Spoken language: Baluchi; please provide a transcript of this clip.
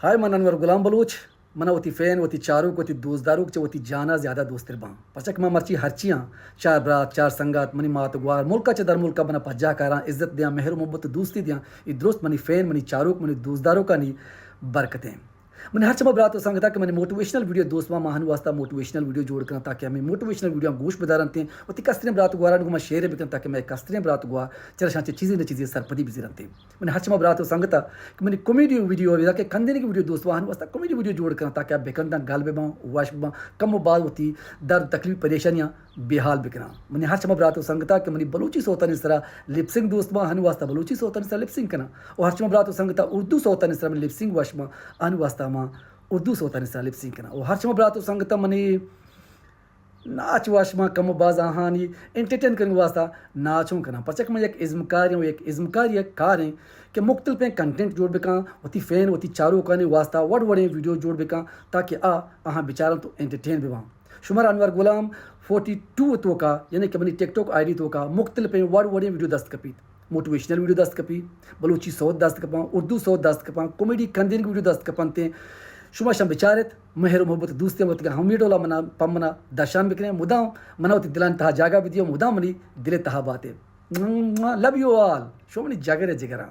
ہائے، من انور غلام بلوچ۔ منا وتی فین، وتی چاروک، وتی دوستداروک چہ وتی جانا زیادہ دوستر باں۔ پرچا کہ ما مرچی ہرچی آں، چار برات، چار سنگت، منی مات و گوار، ملکا چہ در ملکا منا پجاہ کاراں، عزت دیاں، مہر و محبت و دوستی دیاں۔ اے درست منی فین، منی چاروک، منی دوستداروکانی برکتیں۔ منی ہرچ ہما برات و سنگتا کہ منی موٹیویشنل ویڈیو دوست باں، ما ہن واسطہ موٹیویشنل ویڈیو جوڑ کناں تاکہ ہمے موٹیویشنل ویڈیو گوش بدارنتیں، وتی کستریں برات و گوارانی گوما شیئر بکن تاکہ مئے کستریں برات و گوار چرشاں چہ چیزے نہ چیزے سرپدی بزیرنتیں۔ منی ہرچ ہما برات و سنگتا کہ منی کامیڈی ویڈیو، یا کہ کندنی ویڈیو دوست واہن واسطہ کامیڈی ویڈیو جوڑ کناں تاکہ آ بکناں، گل بباں، وش بباں، کم و باز وتی درد، تکلیف، پریشانیاں بے حال بکناں۔ منی ہرچ ہما برات و سنگتا کہ منی بلوچی سوتانی سرا لپ سنگ دوست باں، آہن واسطہ بلوچی سوتانی سرا لپ سنگ کناں۔ و ہرچ ہما برات و سنگتا اردو سوتانی سرا منی لپ سنگ وش باں، آہن واسطہ ما اردو سوتانی سرا لپ سنگ کناں۔ و ہرچ ہما برات و سنگتا منی ناچ وش باں، کم و باز آہانی انٹرٹین کنگ واسطہ ناچ ہوں کناں۔ پرچا کہ من یک ازمکارے آں، یک ازمکاری یک کاریں کہ مختلفیں کنٹینٹ جوڑ بکاں، وتی فین، وتی چاروکانی واسطہ وڑ وڑیں ویڈیو جوڑ بکاں تاکہ آ آہاں بچارنت و انٹرٹین بباں۔ شمارا انور غلام فورٹی ٹو توکا، یعنی کہ منی ٹک ٹاک آئی ڈی توکا مختلفیں وڑ وڑیں ویڈیو دست کپیت۔ موٹیویشنل ویڈیو دست کپی، بلوچی سوت دست کپاں، اردو سوت دست کپاں، کامیڈی کندینگ ویڈیو دست کپنتیں۔ شما شاں بچارت، مہر و محبت دوستیں وتگا ہمے ڈولا منا، پہ منا درشان بکنیں، مدام منا وتی دلانی تہا جاگہ بدیو، مدام منی دل تہا باتے۔ لو یو آل، شما منی جگر جگراں۔